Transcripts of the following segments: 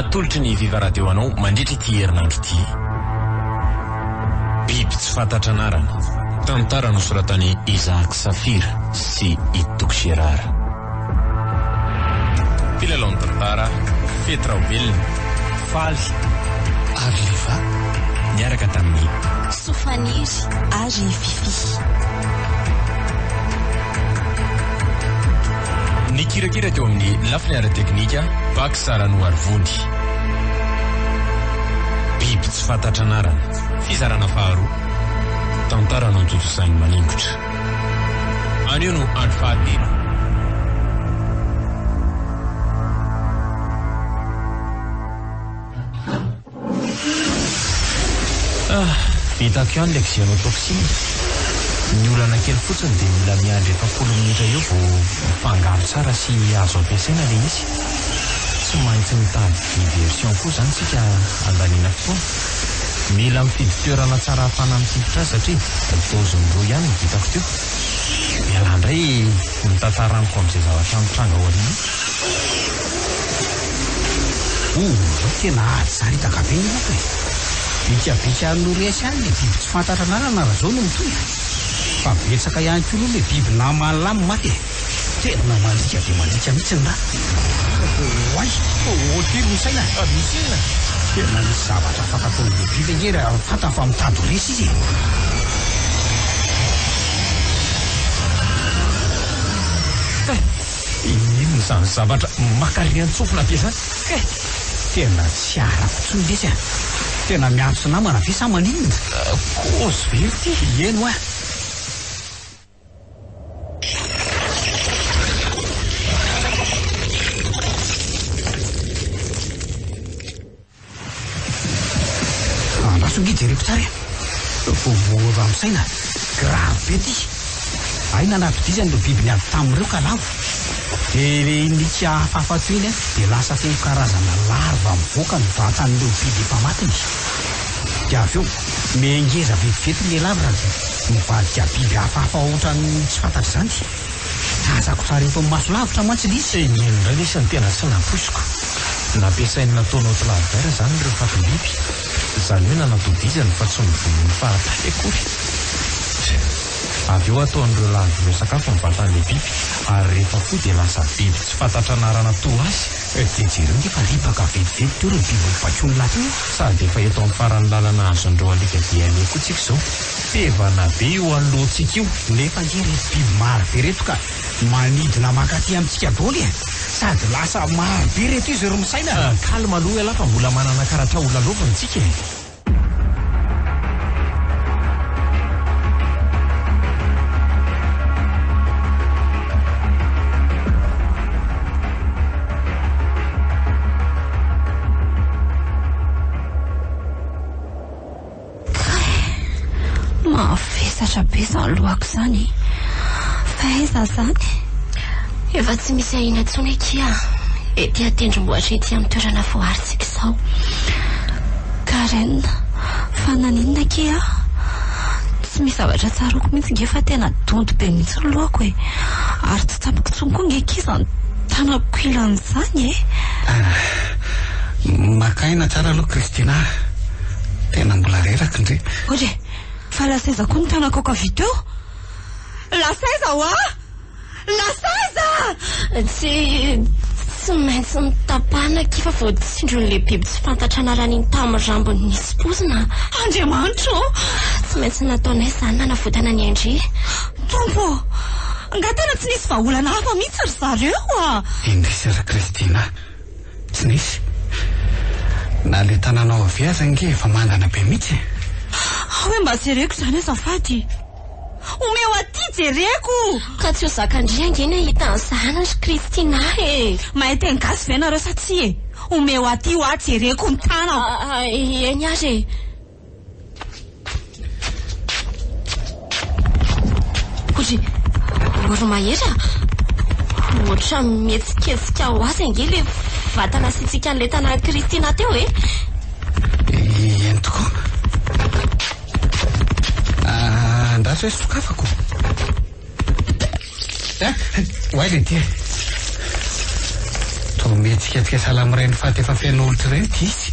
Atolotry ny Viva Radio anao mandritra ity herinandro ity. Biby tsy fantatra anarana. Tantara nosoratan'i Isaac Safira sy i Toky Gérard. Mpilalao ny tantara, Fety Raobelina, Faly ary Liva niaraka tamin'i. Sofaniry ary Fiffi. Nikirakira teo amin'ny lafiny ara-teknika, Pax Ranoarivony. Biby tsy fantatra anarana, fizarana faharoa, tantara notontosain'i Maningotra. Anio no andro fahatelo. Ah, vitako ihany ilay xenotoxine. Ny olana kely fotsiny dia mila miandry 40 minitra eo vao mifangaro tsara sy azo ampiasaina ilay izy. Tsy maintsy mitady diversion koa izany isika handaniana fotoana. Mila mifidy toerana tsara ahafahana mitifitra azy satria doziny roa ihany no vitako teo. Ialahy indray mitantara amiko amin'izay zavatra mitranga ao aoriana ao. Oay tena ady saritaka be ny loko e! Bikabika no resy any le biby tsy fantatra anarana raha zao no mitohy a! Fa betsaka ihany koa aloha le biby naman'ny lahy no maty e! Tena mandriaka dia mandriaka mihitsy ny rà! Oay! Oty no saina e! Misy inona? Tena misy zavatra afaka ataon'le biby ange raha fantany fa mitady ho resy izy e! Kay! Inona izany zavatra makarian-tsofina be izany? Kay! Tena tsy arako intsony lesy a! Tena miantso namana ve sa maninona? Kôzy ve ity? Eny hoa! Andraso ange jereko tsara e! Vao raha misaina, grave be ty! Hay nanatodizany ireo biby niady tamin'ireo ka lavo. Dia ilay nika hafahafa teo iny dia lasa feno karazana larva mivoaka ny vatan'ireo biby efa matiny. Dia avy eo, mihengeza vetivety ilay larva dia mivadika biby hafahafa ohatran'ny tsy fantatra izany. Tazako tsara eto amin'ny maso lavitra mantsy ilay izy. Iny indray lesy no tena tsy nampoiziko. Nampiasain'i nataonao larvaire izany ireo fatim-biby. Izany hoe nanatodizany fa tsy novonoiny fahatany akory. Avy eo ataon'ireo larve ireo sakafo ny vatan'ilay biby ary rehefa foy dia lasa biby tsy fantatra anarana toa azy. Dia jereo nge fa ripaka vetivety teo ireo biby novakian'ny lahy teo e! Sady efa eto amin'ny faran'ny lalana azon'ireo alika dia aleha koa tsika izao. Tevana be io anoloantsika io. Nefa ange ireto biby maro be ireto ka manidina mankaty amintsika daholo e! Sady lasa maro be ireto izy ry misaina a! Calme aloha ialahy fa mbola manana karatra ho lalaovina tsika e! Kay! Mavesatra be izany lohako izany e! Fa aiza izany? Efa tsy misy ahiana intsony akia ety an-tendrombohitra ety amin'ny toerana voaharintsika izao. Karen, fa naninona akia aho? Tsy misy zavatra tsaroako mihitsy nge fa tena donto be mihitsy ny lohako e! Ary tsy tsapako intsony koa nge akia izany tanako ilany izany e! Maka aina tsara aloha Christina a! Tena mbola reraka ndry. Ory e! Fa lasa aiza koa ny tanako ankavia teo? Lasa aiza hoa? Lasa aiza? Tsy tsy maintsy notapahana akia fa voatsindron'ilay biby tsy fantatra anarana iny tamin'ny rambony nisy poizina. Andriamanitra ô! Tsy maintsy nataonay izany nanavotana ny ain-dry. Tompo ô! Angaha tena tsy nisy vahaolana hafa mihitsy ry zareo a! Indrisy ry Christina. Tsy nisy. Na le tananao havia aza ange efa mangana be mihitsy e. Ao hoe mba jereko izany azafady. Omeo aty jereko! Ka tsy ho zakan-dry ange ny hahita an'izany ry Christina e! Mahay teny gasy ve nareo sa tsia e? Omeo aty hoa jereko ny tanako. Eny ary e! Ry Oromahery a! Ohatran'ny mihetsiketsika ho azy ange ilay vatana asiantsika an'ilay tanàn'i Christina teo e! Eny tokoa. Andraso hoe sokafako. Eh, ho aiza ity e? Toa mihetsiketsika sahala amin'ireny faty efa feno olitra ireny ity izy.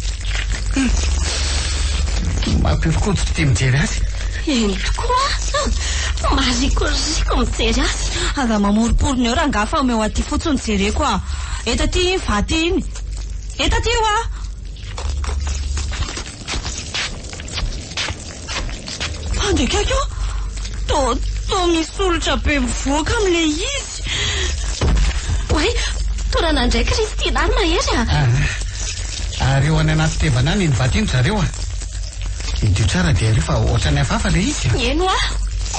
Mampihoron-koditra ity mijery azy. Eny tokoa a! Marikoriko mijery azy. Aza mamoromporona eo rangahy fa omeo aty fotsiny jereko a! Eto aty iny vato iny. Eto aty hoa! Andeha akaiky aho. Toa toa misy olitra be mivoaka amin'ilay izy. Oay, torana indray Christina ary Mahery a! Ah, ary eo any anaty tevana any iny vato iny zareo a! Idio tsara dia ario fa ohatran'ny hafahafa ilay izy. Eny hoa,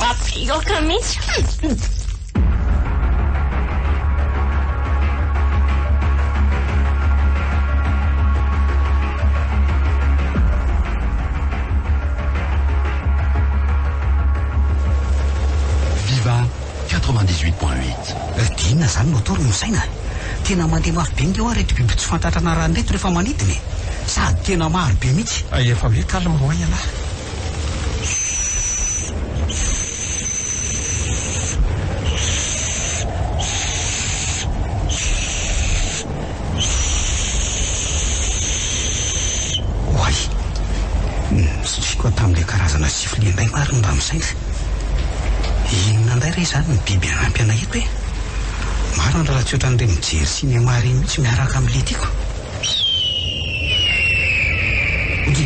mampioka mihitsy. Viva 98.8. Dia inona izany no atao ry Mosaina? Tena mandeha mafy be nge hoa ireto biby tsy fantatra anarana ireto rehefa manidina e! Sady tena maro be mihitsy. Efa hoe calme hoa ialahy. Oay! Nisitriko tamin'ilay karazana sifflet indray marina raha misaina. Inona indray re izany ny biby hanampy anay eto e? Marina raha tsy ohatran'ireny mijery cinéma ireny mihitsy miaraka amin'ilay tiako. Ndry!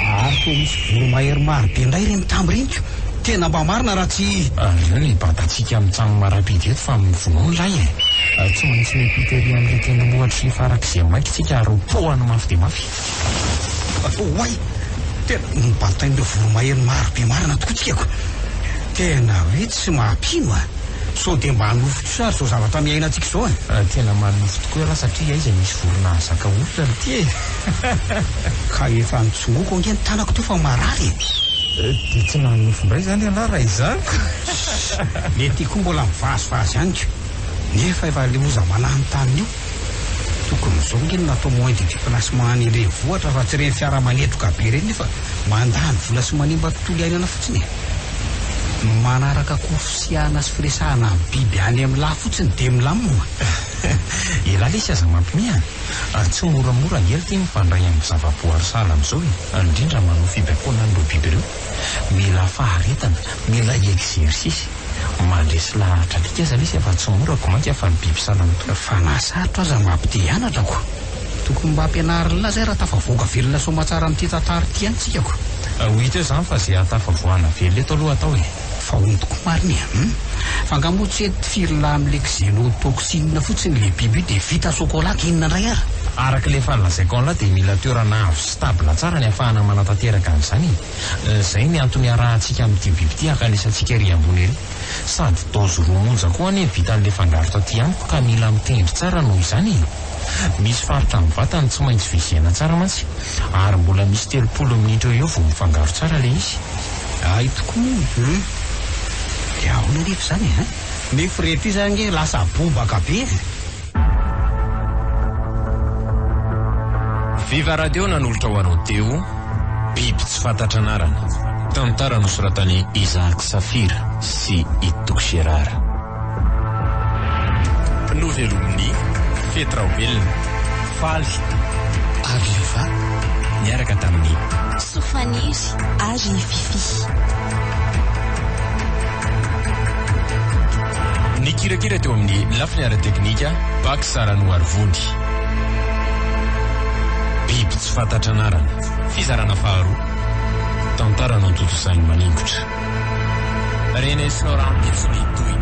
Ary toa misy voromahery maro be indray ireny mitamby ireny ko! Tena mba marina raha tsy. Aleo ny hibantantsika amin'ny trano marapide eto fa mivonoa ny lahy e! Tsy maintsy miampita ery amin'ilay tendrombohitra farak'izay maika isika ary ho pohany mafy dia mafy. Oay! Tena nobantain'ireo voromahery maro be marina tokoa tsika ko! Tena hoe tsy mampino a! Sao dia mba nofy kosa ary izao zavatra miainantsika izao e! Tena manonofy tokoa ialahy satria aiza misy vorona hahazaka olona ry ty e! Ka efa nitsongoko ange ny tanako teo fa marary e! Dia tsy nanonofy indray izany ialahy raha izany ko! Le ty koa mbola mivazivazy ihany ko! Nefa efa loza mananontanona io! Tokony izao ange no natao moyen de déplacement any an-drenivohitra fa tsy ireny fiara manetroka be ireny nefa mandany vola sy manimba tontolo iainana fotsiny e! Manaraka kofisiana sy firesahana amin'ny biby any amin'ny lahy fotsiny dia milamina. Elah lesy aza mampime a! Tsy moramora ange ity mifandray amin'ny zava-boary sahala amin'izao e! Indrindra manao fibaikoana an'ireo biby ireo. Mila faharetana, mila exercice. Mandresy lahatra alika aza lesy fa tsy mora ko mainka fa ny biby sahala amin'itony. Fa na sarotra aza mampite hianatra ko! Tokony mba ampianarin'lah zay raha tafavoaka velona soamatsara amin'ity tantara ity ihany tsika ko! Ho hita eo izany fa izay hahatafavoahana velona eto aloha atao e! Fa hono tokoa marina e! Hum! Fa angaha moa tsy hoe tifirina amin'ilay xenotoxine fotsiny ilay biby io dia vita chocolat ka inona indray ary? Araka ilay efa nolazaiko an'lah dia mila toerana avo sy stable tsara ny ahafahana manatanteraka an'izany e! Izay ny antony iarahantsika amin'ity biby ity hankanesantsika ery ambony ery. Sady dose roa monja koa anie vitan'ilay fangaro taty amiko ka mila mitendry tsara noho izany e! Misy faritra amin'ny vatany tsy maintsy vizena tsara mantsy ary mbola misy 30 minitra eo eo vao mifangaro tsara ilay izy. Hay tokoa moa hum! Dia ahoana anefa izany e? Nefa ireto izy ange lasa bobaka be e! Viva Radio nanolotra ho anao teo Biby tsy fantatra anarana, tantara nosoratan'i Isaac Safira sy i Toky Gérard. Novelomin'i Fety Raobelina, Faly ary Liva niaraka tamin'i. Sofaniry ary Fiffi. Nikirakira teo amin'ny lafiny ara-teknika, Pax Ranoarivony. Biby tsy fantatra anarana, fizarana faharoa, tantara notontosain'i Maningotra. Renesinao rahampitso ny tohiny.